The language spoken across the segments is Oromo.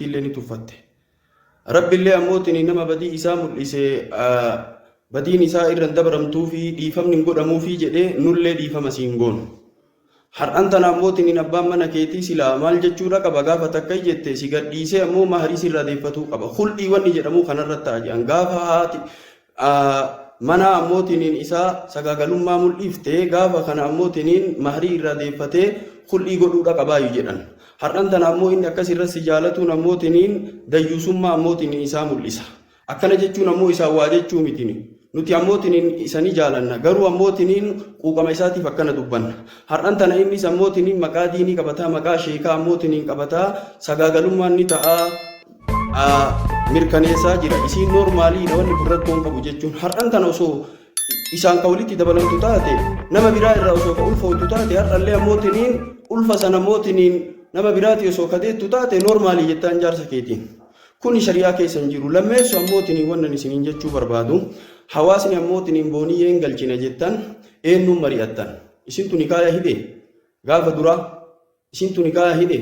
illee ni tuffatte. Rabbillee ammootini nama badii isaa mul'ise badiin isaa irra hin dabaramtuufi dhiifamni hin godhamuufi jedhee nullee dhiifama siin goonu. Har'an tana ammootiniin abbaan mana keetii silaa maal jechuudha qaba gaafa takka jette si gadhiisee ammoo maharii sirraa deeffatuu qaba. Khul'ii wanni jedhamu kanarra ta'a jedhan gaafa haati manaa ammootiniin isaa sagaagalummaa mul'ifte gaafa kana ammootiniin maharii irraa deeffatee khul'ii godhuudha qabaayyu jedhan. Har'an tana ammoo inni akkas irra si jaalatuun ammootiniin dayyuusummaa ammootiniin isaa mul'isa. Akkana jechuun ammoo isaan waa jechuu mitini. Nuti ammootiniin isa ni jaalanna. Garuu ammootiniin quuqama isaatiif akkana dubbanna. Har'an tana innis ammootiniin maqaa diinii qabataa maqaa sheekaa ammootiniin qabataa sagaagalummaan ni ta'a mirkaneessaa jira. Isiin noormaaliidha wanni kun rakkoo hin qabu jechuun. Har'an tana osoo isaan ka walitti dabalamtu taate nama biraa irraa osoo ka ulfooytu taate har'allee ammootiniin ulfa sana ammootiniin nama biraatii osoo ka deettu taate noormaalii jettaan jaarsa keetiin. Kuni shari'aa keessa hin jiru. Lammeessu ammootiniin wannan isiniin jechuu barbaadu hawaasni ammootiniin booniyyee hin galchina jettan eenyuun mari'attan. Isintu nikaaya hidhe gaafa duraa isintu nikaaya hidhe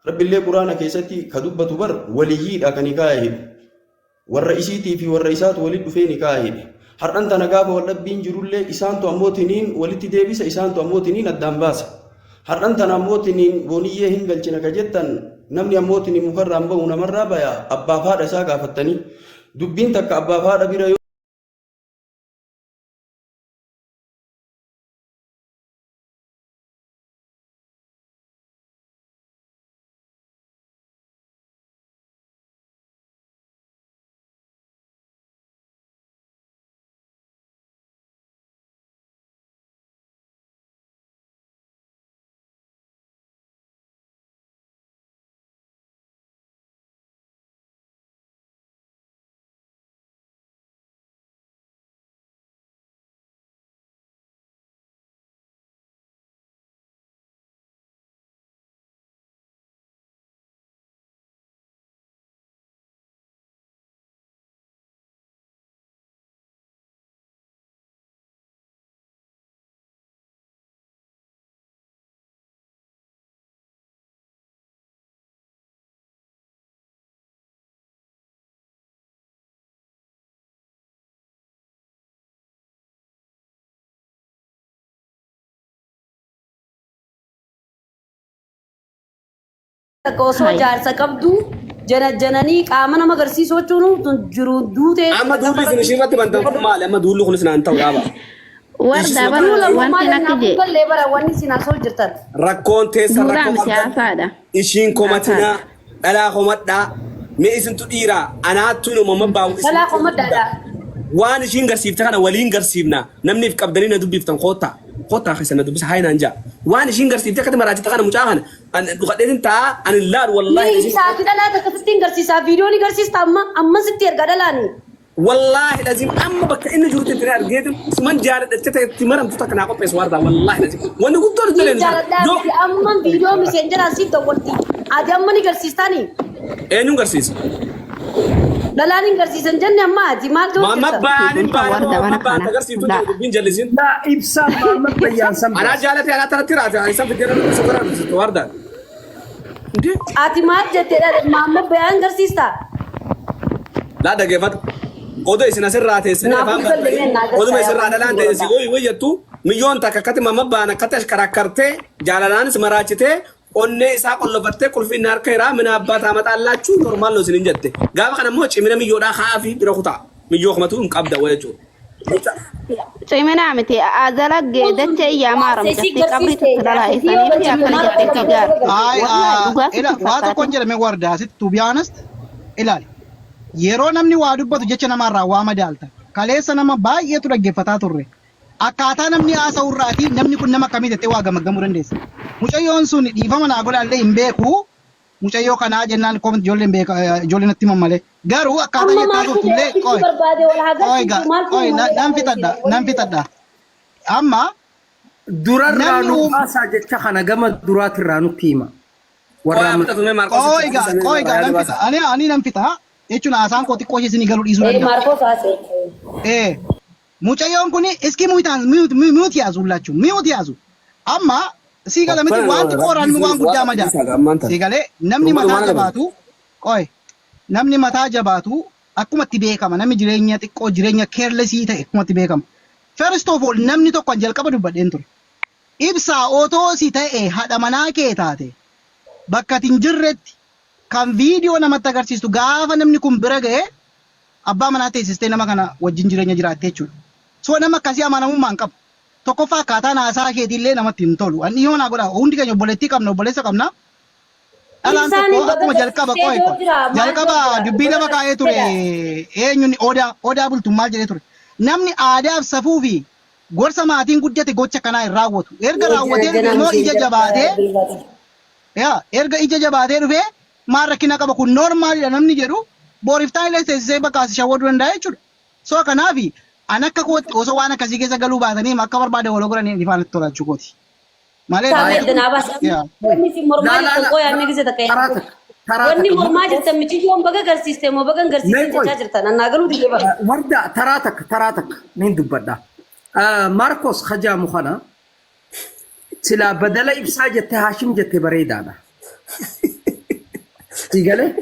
Rabbillee quraana keessatti ka dubbatu bar waliyyiidha ka nikaaya hidhu. Warra isiitii fi warra isaatu walitti dhufee nikaaya hidhe. Har'an tana gaafa wal dhabbiin jirullee isaantu ammootiniin walitti deebisa isaantu ammootiniin addaan baasa. Har'an tana ammootiniin booniyyee hin galchina ka jettan namni ammootiniin mukarraan bahu namarraa baya abbaaf haadha isaa gaafattanii. Dubbiin takka abbaaf haadha bira yoo Takka osoo Hai. jaarsa qabdu jana jananii qaama nama agarsiisuu jechuun tun jiru duutee Amma duulli isin ishii irratti bantan kun maali? Amma duulli kunis naan ta'u dhaaba. Warda bara Duula moo wanti maal natti naaf jee hin galle bara wanni isin asoo jirtan. Rakkoon teessan duulaa rakkoo qabdan. siyaasaadha. Ishiin komatinaa, Siyaasaadha. dhalaa komadhaa. Mee isintu dhiiraa anaattu inuma mabbaa'u Dhalaa isintu komadhaadha. Waan ishiin garsiifte kana waliin garsiifna. Namniif qabdanii na dubbiftan koottaa. Koottaa keessa na dubbisa haayinaan ja'a. Waan ishiin garsiifte akkatti maraachite kana mucaa kana an dhukadheetin ta'a an hin laalu wallaahi. Mee isaati dhalaa takka sitti hin garsiisaa viidiyoo ni garsiista amma amma sitti erga dhalaani. Wallaahi lazim amma bakka inni jirutti itti argeetin suman jaaladhatte ta'e itti maramtu takka naa qopheessu waardaa wallaahi lazim. Wanni guddoon itti Ni leen jaaladhaa yoo miti amma viidiyoo miseenjeraan siif dawwalti. Ati amma ni garsiistaani. eenyuun garsiisa? Dhalaan hin garsiisan jenne amma ati maal ta'uu Maamma jirta? baanin Kun kan baay'ee warda maamma bara baan kana. agarsiiftu Laa. jiru dubbiin jallisiin. Laa ibsaa Maamma Bayyaan san Anaa baase. jaalate anaa tanatti raate ani san fiddee nama gosa gara argisiistu waardaa. Ndi Ati maal jette dhala maamma bayaan garsiista? laa dhageeffadhu. Odoo isin asirraa teessanii Naaf afaan hin galle bantanii mee naa oduma garsiisa yaa isirraa waan dhalaan isin ta'e si godha. goyi wayyattu miyyoon takka akkatti mamma baan akkatti ashkarakkartee jaalalaanis maraachitee onnee isaa qollofattee qulfi inni harka jiraa mina abbaa taamaxaallaachuu normaal no isinin jette. Gaafa kana immoo cimina miyyoodhaa ka'aa fi bira kutaa. Miyyoo kamatu hin qabda wayya jechuudha. Ciminaa miti azalagge dachee iyyaa maaram Jaarsa isii jettee qabrii garsiiste takka dhalaa jaarsa isii yoo isanii fi galchite akkana maal jettee godha si jaarti. Ay, Wallahi dhugaa ila sitti waa tokkon fakkaatin. jedhame wardaa sitti to be honest ilaali. Yeroo namni waa dubbatu jecha namaarraa waa madaalta. Kaleessa nama baay'eetu dhaggeeffataa turre. Akkaataa namni haasa'u irraatii namni kun nama akkamii jettee waa gamaggamuu dandeessa. Mucayyoon sun dhiifama naa godhaallee hin beeku. Mucayyoo kanaa jennaan comment ijoolleen beeka ijoolleen natti himan malee. Garuu akkaataa Amma jettaa maaltu turtullee ofitti qoy barbaade wal haa qoy garsiisu maaltu qoy malee nan dhala fixadha isin nan waliin fixadha. Amma Durarraa namni nu uum baasaa jecha kana gama duraatirraa nutti hima. Warra Qoyaa amma fixatu mee Maarqos qoy gaa qoy gaa nan fixa ani ani nan fixa jechuun haasaan koo xiqqoo ishee isinii galuu dhiisuu Ee danda'a. Maarkos haasa'e. Ee mucayyoon kun iski mute yaazu hullachu mute yaazu. Amma sii gala miti waan xiqqooraan waan guddaa madaala. Sii galee namni mataa jabaatu Qoy, namni mataa jabaatu akkumatti beekama. Namni jireenya xiqqoo, jireenya carelessii ta'e akkumatti beekama. First of all, namni tokko an jalqaba dubbadheen ture. Ibsaa, otoo si ta'e, haadha manaa kee taate, bakka ati hin jirretti kan viidiyoo namatti agarsiistu, gaafa namni kun bira ga'e abbaa manaa teessistee nama kana wajjin jireenya jiraatte jechuudha. So nama akkasii amanamummaa hin qabu. Tokkoffaa, akkaataan haasaa keetiillee namatti hin tolu. Ani dhiyoo naa godha. Hundi keenya obboleettii qabna, obboleessa qabna. Dhalaan Ibsaan tokko baga akkuma jalqaba garsiistee qo'e yoo qo'e. jira maal Jalqaba yoo jira dubbii baga lafa kaa'ee ture garsiisteedha. eenyuun odaa bultu maal jedhee ture. Namni aadaa fi safuu fi gorsa maatiin guddate gocha kanaa hin raawwatu. Erga raawwatee dhufe immoo ija jabaatee, yaa erga ija jabaatee dhufee maal rakkina qaba, kun normalidha namni jedhu booriftaan illee teessisee bakka as shawwaduu danda'a jechuudha. So kanaaf an akka kootti osoo waan akkasii keessa galuu baatanii akka barbaade waloo godhanii ifaan itti tola jechuu kooti. Malee Saamee namooti kun danaa baas. yaa. Wanni isin mormaa Laa laa jirtan laa qoyaa inni gise takka karaa takka karaa Wanni takka mormaa jirtan michiyyoon baga garsiiste moo baga hin Mee garsiisin qoy jechaa jirtan. Annaa galuu didee bara. Warda, taraa takka, taraa takka nin dubbadha. Maarkos Hajaamu kana silaa badala ibsaa jette Haashim jette bareedaadha. Si galee?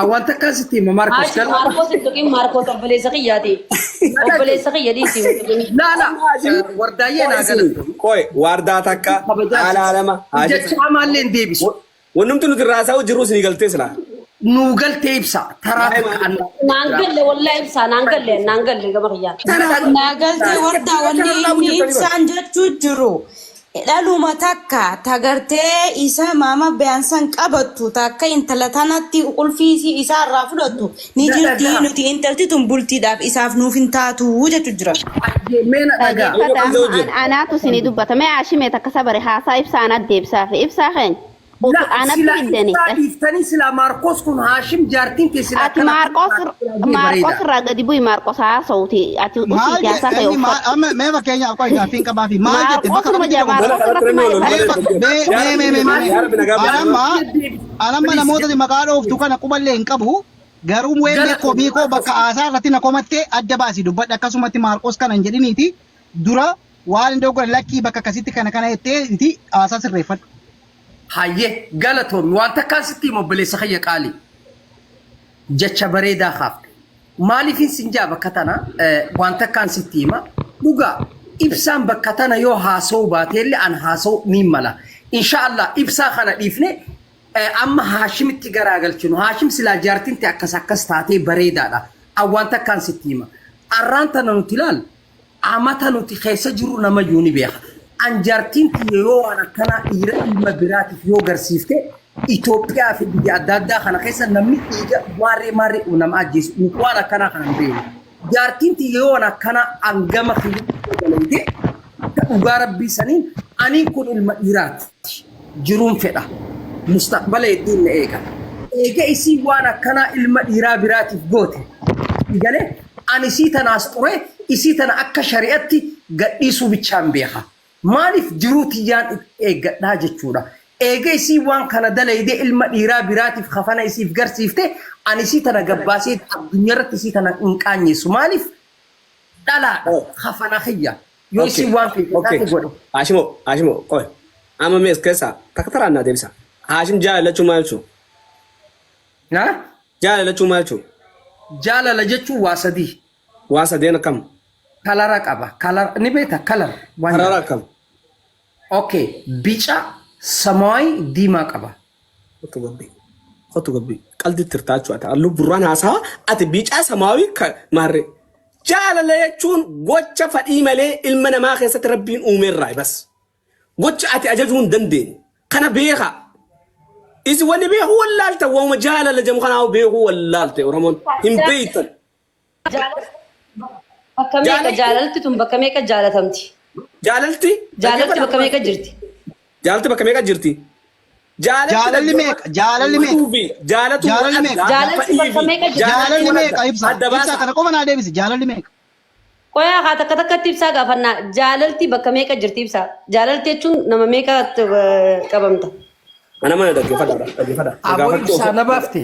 Waan takkaan sitti hima Maarkos. Haashim Maarkos hin tuqin, Maarkos obboleessa kiyyaati. Obboleessa kiyya dhiisi hin tuqin. Laa laa, wardaayyee naa galatu. Qoy, waardaa takka Kabajaa haala lama Haashim. Jecha hamaallee hin deebisu. Wannumti nuti irraa haasa'u jirru isinii galtee silaa. Nuu galtee ibsa taraa takka anna. Naan galle wallahi ibsaa, naan galle, naan galle gama kiyyaan. Naa galtee wardaa, wanni inni ibsaan jechuu jiru dhaluma takka tagartee isa maama beyansan qabattu takka intala tanatti qulfii isii isaa irraa fudhattu ni jirti, nuti intalti tun bultiidhaaf isaaf nuuf hin taatu jechuu jira. Mee na dhagaa. Dhaggeeffata Eenyu amma kan an anaatu isinii dubbata. Mee Haashimee takka sabare, haasaa ibsaa anat deebisaafi. Ibsaa keenya utu La anatti sila fiddani. ibsaa dhiiftanii silaa Maarkos kun Haashim jaartiin kee silaa Ati akkana Maarqos Maarqos bareeda. irraa gadi bu'i, Maarqos haasa'uti. Ati Maal usiiti haasaa jedhe kee inni maal uffadhu. amma mee fakkeenyaaf qoy gaaffiin qabaa fi maal jette Maarqos bakka numa kamitti jira dogoggore? Maarqos irratti maal Mee ifadhu? mee mee mee mee mee Yaa Rabbi nagaa anamma anamma namoota maqaa dhooftu kana quballee hin qabu, garuu weellee komii koo bakka haasaa irratti na komattee adda baasi dubbadha. Akkasumatti Maarqos kana hin jedhiniiti, dura waan hin dogoggore lakkii bakka akkasitti kana kana jettee iti haasaa sirreeffadhu. Hayyee, galatoomi. Waan takkaan sitti hima, obboleessa kiyya qaali. Jecha bareedaa kaafte. Maaliifin sin jaa bakka tana waan takkaan sitti hima. Dhugaa ibsaan bakka tana yoo haasa'uu baateellee an haasa'uu niin mala. Inshaallah ibsaa kana dhiifne amma Haashimitti garaagalchinu. Haashim, silaa jaartiin ta'e akkas akkas taatee bareedaadha. An waan takkaan sitti hima. Arraan tana nuti ilaal amata nuti keessa jirru namayyuu ni beeka. An jaartiin tiyya yoo waan akkanaa dhiira ilma biraatiif yoo garsiifte, Itoophiyaa fi biyya adda addaa kana keessa namni dhiiga maarree maarree nama ajjeesu nuti waan akkanaa kana hin beeknu. Jaartiin tiyya yoo waan akkanaa hangama kiyyatti dalayte, dhugaa rabbii saniin aniin kun ilma dhiiraati. Jiruun fedha. Mustaqbala hedduun na eega. Eega isii waan akkanaa ilma dhiiraa biraatiif goote. Galee ani isii tanaas xuree isii tana akka shari'atti gadhiisuu bichaan beeka. Maaliif jiruu tiyyaan eeggadhaa jechuudha. Eega isii waan kana dalaydee ilma dhiiraa biraatiif kafana isiif garsiifte, ani isii tana gabbaasee addunyaa irratti isii tana hin qaanyeessu. Maaliif dhalaadha kafana kiyya. Yoo isiin waan feete taate godhe. Haashimo, Haashimo, qoy. Amma mees keessa takka taraan naa deebisa. Haashim, jaalala jechuun maal jechuun? Na? Jaalala jechuun maal jechuun? Jaalala jechuun waa sadii. Waa sadeen akkam? Color qaba. Color ni beekta, color. Waan Karaa jedhamu. akkam? Okay. Bica, samaayii, diimaa qaba. Kottu gabbii. Kottu gabbii. Qaldi tirtaa jechuudha. Halluu burraan haasaa ati biicaa samaawii maarree. Jaalala jechuun gocha fadhii malee ilma namaa keessatti rabbiin uumeerraa bas. Gocha ati ajajuu hin dandeenye. Kana beekaa. Isin wanni beekuu wallaalta, waanuma jaalala jedhamu kanaa beekuu wallaalte Oromoon hin beektan. Bakka meeqa jaalalti tun, bakka meeqa jaalatamti? Jaalalti. Jaalalti bakka meeqa jirti? Jaalalti bakka meeqa jirti? Jaalalli meeqa? Jaalalli meeqa? Jaalatu Jaalalli meeqa? Jaalalti bakka meeqa jirti? Jaalalli meeqa ibsa? Adda Ibsa baasa. kana qofa naa deebisi. Jaalalli meeqa? Qoyaa haa takka takkatti ibsaa gaafannaa. Jaalalti bakka meeqa jirti ibsaa? Jaalalti jechuun nama meeqa qabamta? Mana mana dhaggeeffadha dhaggeeffadha. Aboo ibsaa na baafte.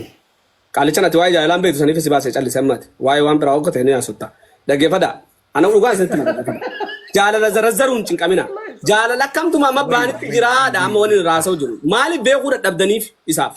Qaalichaan ati waa'ee jaalalaan beektu saniif si baasee callise ammaati. Waa'ee waan biraa hojjete ni haasofta. Dhaggeeffadha. Ana dhugaa isinitti hima, dhaggeeffadha. Jaalala zarazzaruun cinqamina. Jaalala akkamtuma amma baanitti jiraadha amma waliin raasa'u jiru. Maaliif beekuu dadhabdaniif isaaf?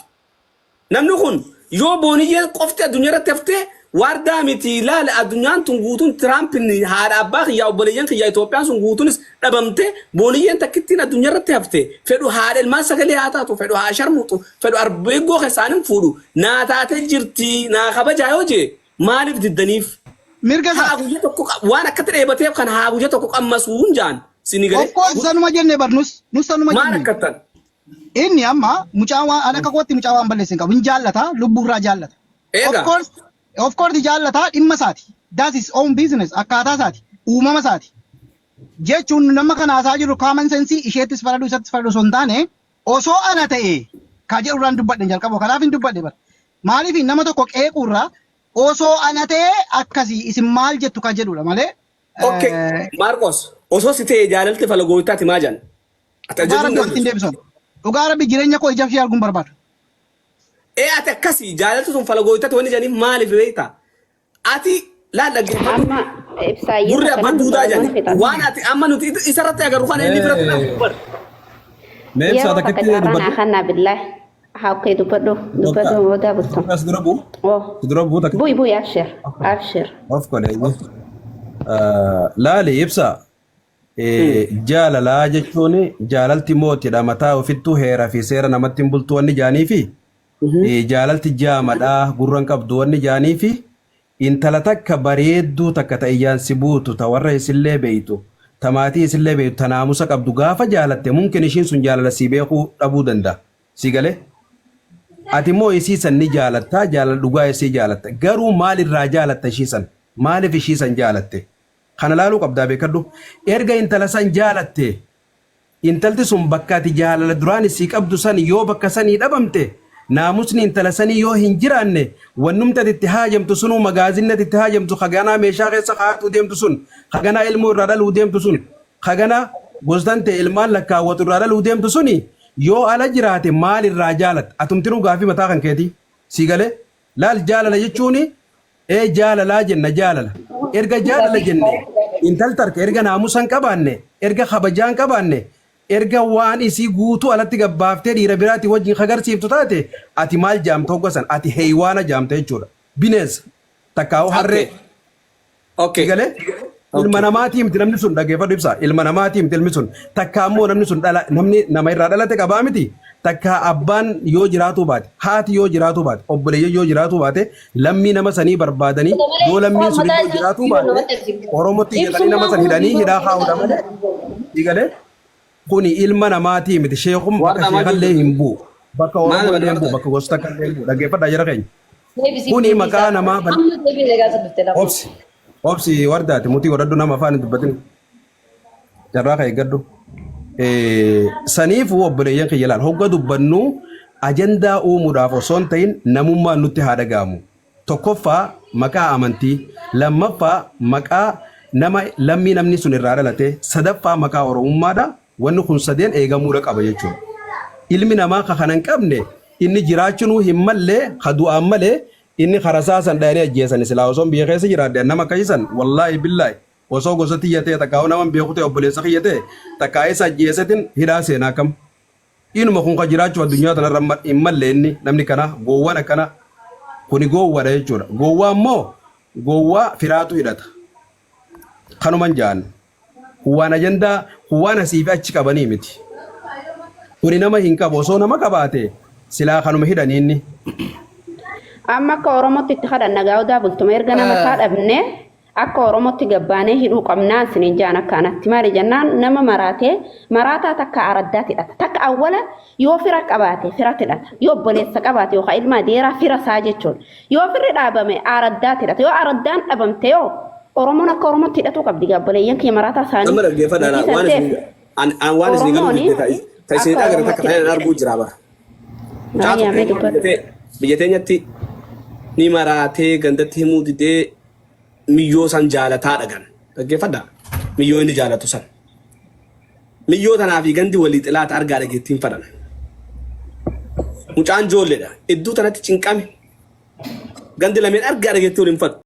Namni kun Yoo Booniyyeen qofti addunyaa irratti haftee waardaa miti ilaali, addunyaan tun guutuun Tiraampiin haadha abbaa kiyyaa, obboleeyyan kiyyaa, Itoophiyaan sun guutuunis dhabamte, Booniyyeen takkittiin addunyaa irratti hafte, fedhu haadha ilmaan sagalee haa taatu, fedhu haa sharmuuxu, fedhu arbeeggoo keessaanin fuudhu, naa taatee jirti, naa kabajaa yoo jee maaliif diddaniif? Mirga Haa isaati. guyya tokko waan akkatti dheebateef kan haa guyya tokko qammasuu hin jaan sini galee. Of course, sanuma jenne bar, nus sanuma Maal jenne. akkattan? Inni amma mucaa waan an akka kootti mucaa waan balleesse hin qabu. Hin jaallata, lubbuurraa jaallata. Of Eega. course, of course jaallata, dhimma isaati. That is own business, akkaataa isaati, uumama isaati. Jechuun nama kana haasaa jiru common sense isheettis faraduu isattis faraduu osoo hin taane, osoo ana ta'e ka jedhu irraan dubbadhe jalqabu, kanaaf hin dubbadhe bara. Maaliif nama tokko qeequurraa osoo ana ta'e akkasii isin maal jettu ka jedhudha malee. Okay. Maarqos, osoo si ta'e jaalalti falagootaati maa jedhan? Ati Dhugaa ajajuu Rabbi walitti hin hin deebisan. Dhugaa Rabbi, jireenya koo ija ishee arguun barbaadu. Ee, ati akkasii jaalalti sun falagootaati wanni jedhaniif maaliif beektaa? Ati laal, dhaggeeffadhu. Amma ibsaayyee Gurri takka abbaan nan duudaa dubbadhu mana jedhani. fixan. Waan ati amma nuti isarratti agarru kana inni biratti dhabu bar. Mee ibsaa Yeroo takka takkitti carraa naa dubbadhu. kannaa billaahi. Haa, okay, dubbadhu dubbadhu booda bultu. As dura bu'u. Oh. Si dura bu'u takka. Bu'i bu'i, abshir abshir. Of godhe. Laali ibsa. Jaalalaa jechuun jaalalti mootiidha, mataa ofittuu heeraa fi seera namatti hin bultu wanni jaanii fi jaalalti jaamadhaa gurra hin qabdu wanni jaanii fi intala takka bareedduu takka ta iyyaan si buutu, ta warra isillee beeytu, ta maatii isillee beeytu, ta naamusa qabdu gaafa jaalatte, mumkin ishiin sun jaalala sii beekuu dhabuu danda'a. Si galee? Ati immoo isii san ni jaalattaa, jaalala dhugaa isii jaalatta. Garuu maal irraa jaalatta ishii san? Maaliif ishii san jaalatte? Kana laaluu qabdaa, beekadhu. Erga intala san jaalatte, intalti sun bakka ati jaalala duraan isii qabdu san yoo bakka sanii dhabamte, naamusni intala sanii yoo hin jiraanne, wannumti ati itti haajamtu sunuu, magaazinni ati itti haajamtu, haganaa meeshaa keessa kaa'atuu deemtu sun, haganaa ilmoo irraa dhaluu deemtu sun, haganaa gostan ta'e ilmaan lakkaawwatu irraa dhaluu deemtu suni yoo ala jiraate, maal irraa jaalatta? Atumtinuu gaafii mataa kan keetii. Si galee? Laal, jaalala jechuuni ee jaalalaa jenna jaalala. Erga jaalala jenne, intal tarka erga naamusa hin qabaanne, erga kabajaa hin qabaanne, erga waan isii guutuu alatti gabbaaftee dhiira biraatii wajjin kagarsiiftu taate, ati maal jaamta hogga san? Ati heeywaana jaamta jechuudha. Bineensa. Takkaa'u harree. Okay. Galee? Ilma namaatii miti namni sun, dhaggeeffadhu ibsa. Ilma namaatii miti ilmi sun. Takka ammoo namni sun dhala, namni nama irraa dhalate qabaa miti. Takka abbaan yoo jiraatuu baate, haati yoo jiraatuu baate, obboleeyyan yoo jiraatuu baate, lammii nama sanii barbaadanii, yoo lammiin sun iddoo jiraatuu baate, Oromootti iyyatanii nama san hidhanii hidhaa kaa'uudha malee. Galee? Kuni ilma namaatii miti. Sheekum bakka sheekallee hin bu'u. Bakka Oromoo illee hin bu'u. Bakka gosa takka illee hin bu'u. Dhaggeeffadhaa jara keenya. Kuni maqaa namaa Obsi. Obsi wardaati mutii godhadhu, nama afaan hin dubbatin. Carraa kan eeggadhu. Saniifuu obboleeyyan kiyya, laal, hogga dubbannu ajandaa uumuudhaaf osoo hin ta'in namummaan nutti haa dhaga'amu. Tokkoffaa maqaa amantii, lammaffaa maqaa nama lammii namni sun irraa dhalate, sadaffaa maqaa Oromummaadha. Wanni kun sadeen eegamuudha qaba jechuudha. Ilmi namaa ka kana hin qabne inni jiraachunuu hin mallee, ka du'aan malee inni karasaa san dhayanii ajjeesani. Silaa osoo biyya keessa jiraadhe, nama akkasiisan, wallaahi billaahi, osoo gosa tiyya ta'e, takkaa nama beeku ta'e, obboleessa kiyya ta'e, takkaa isa ajjeesetin hidhaa seenaa akkam. Inuma kun ka jiraachuuf addunyaa tanarra hin malle inni namni kana gowwaan akkana kuni gowwaadha jechuudha. Gowwaa immoo gowwaa firaatu hidhata. Kanuman ja'an. Kun waan ajandaa, kun waan asii fi achi qabanii miti. Kuni nama hin qabu, osoo nama qabaate silaa kanuma hidhanii inni. Amma akka Oromootti itti kadhanna gaa'odaa bultuma erga nama isaa dhabne, akka Oromootti gabbaanee hidhuu qabnaa isiniin jaan. Akka anatti maali jennaan, nama maraatee maraataa takka araddaatti hidhata, takka awwala yoo fira qabaate firatti hidhata, yoo obboleessa qabaate yookaan ilma adeeraa fira isaa jechuudha, yoo firri dhaabame araddaatti hidhata, yoo araddaan dhabamte yoo Oromoon akka Oromootti hidhatuu qabdi, gaabboleeyyan kiyya maraataa isaanii. Amma dhaggeeffadhaa Nuti waan santeef isin an waan isin galuu Oromoon didde ta isin akka agarre takka Oromootti ta'een arguu jira bara. Mucaa Ayyaa, mee tokko dubbadhu. Biyya teenyatti ni maraatee gandatti himuu didee miyyoo san jaalataa dhagan. Dhaggeeffadhaa. Miyyoo inni jaalatu san. Miyyoo tanaa fi gandi walii xilaata argaa dhageettiin fadhan. Mucaan ijoolleedha. Iddoo tanatti cinqame. Gandi lameen argaa dhageettii waliin fadhu.